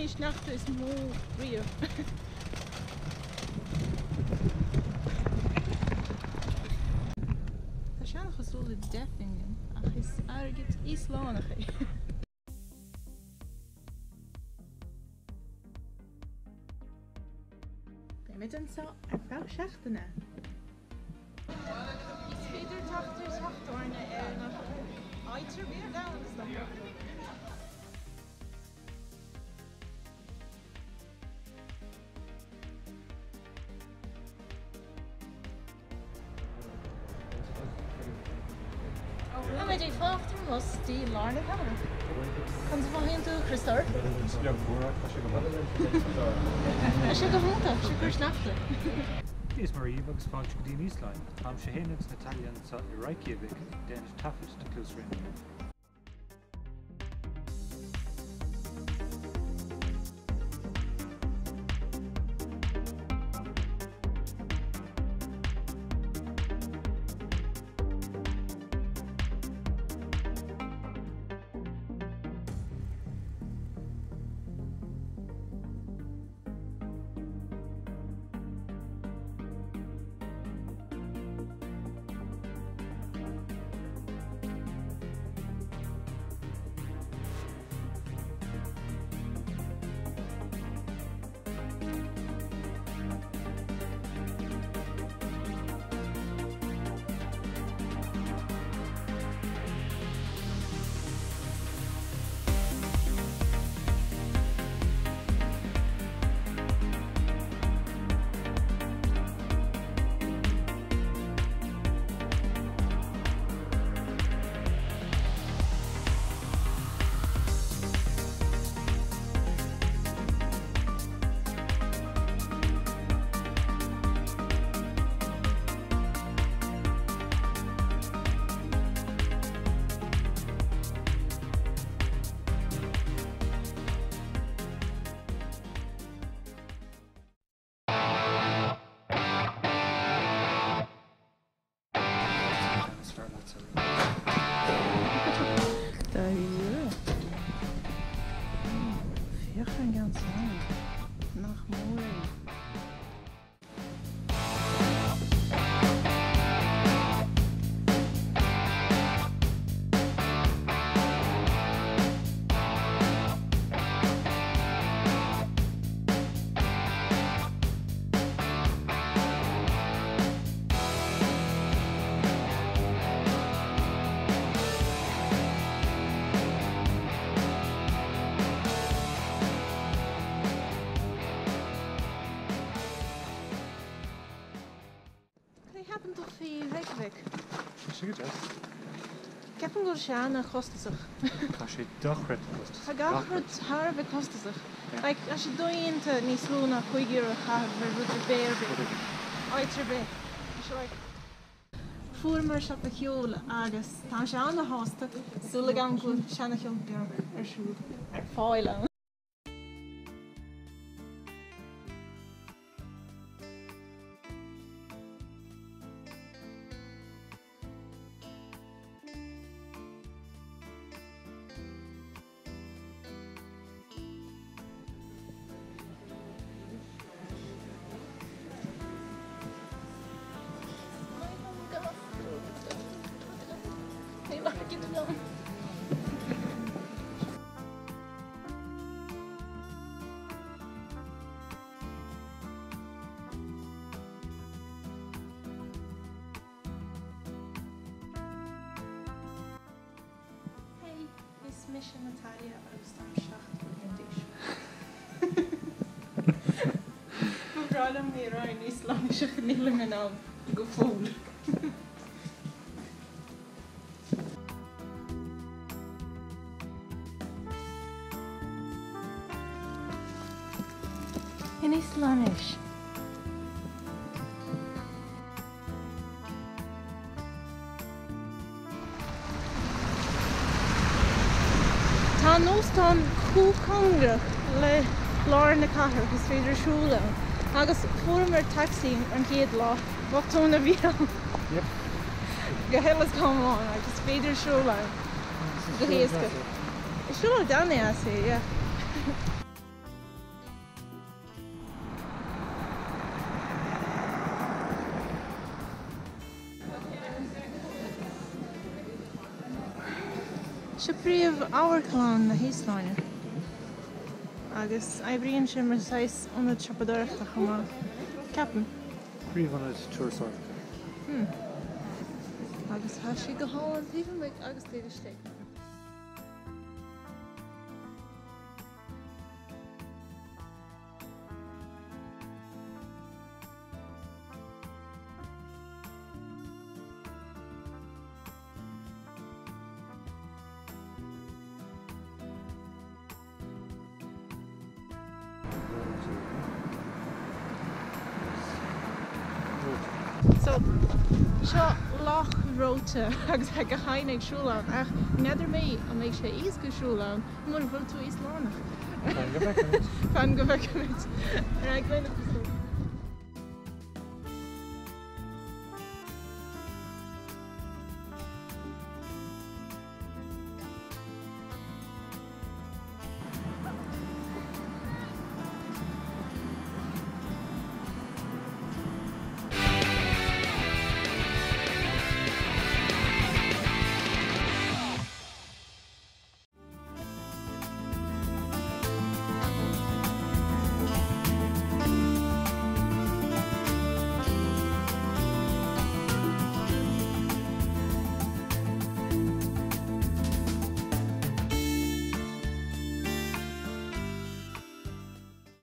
an sneachta is mó riamh. Tá sé an-chosúil le 10 phingin ach is airgead Íoslannach é. Beimid anseo ar feadh seachtaine. Is féidir teacht ar theach tábhairne Éireannach áit ar bith ar domhan, is dócha. Táimid ag fanacht ar an mbus dtí lár na cathrach. Conas a mhothaíonn tú, a Chriostóir? Is beag fuar ach tá sé go maith. Tá sé go hiontach, tá sé ag cur sneachta. Dia is Muire dhaoibh agus fáilte go dtí an Íoslainn. Táimse féin agus Natalia anseo i Reykjavik ag déanamh taifead do Cluas Réime. Dáiríre? Féach ar an gceann san. Nach mór é? Cad a cheapann tú faoi Reykjavik? Tá sé go deas. Ceapaim go bhfuil sé an-chostasach. Tá sé dochreidte costasach. Tá gach rud thar a bheith costasach. Like, tá sé dodhéanta níos lú ná 5 euro a chaitheamh ar rud ar bith ar bith. Áit ar bith. Tá sé like. Fuaireamar siopa ceoil agus táimse an-shásta, súil agam go bhfuil seana-cheol beag ar siúl, ar fáil ann. Níl airgead agam. Hey, is mise Natalia agus táim 7 mbliana d'aois. Ba bhreá liom é a rá in Íoslainnis ach nílim in ann go fóill. In Íoslainnis. Tá an óstán chomh cóngarach le lár na cathrach is féidir siúl ann agus fuaireamar tacsaí an chéad lá, botún a bhí ann go huile is go hiomlán agus is féidir siúl ann go héasca. Is siúlóid an-dheas é, yeah. Seo príomh-amharclann na hÍosláinne agus oibríonn sé mar saghas ionad siopadóireachta chomh maith, ceapaim. Príomhionad turasóireachta. Hmm. Agus tá sé go hálainn taobh amuigh agus taobh istigh. So, seo Loch Reoite agus tá gach éinne ag siúl ann ach n'fheadar mé an mbeidh sé éasca siúl ann mura bhfuil tú Íoslannach. Fan go bhfeicfimid. Fan go bhfeicfimid. Ar aghaidh linn.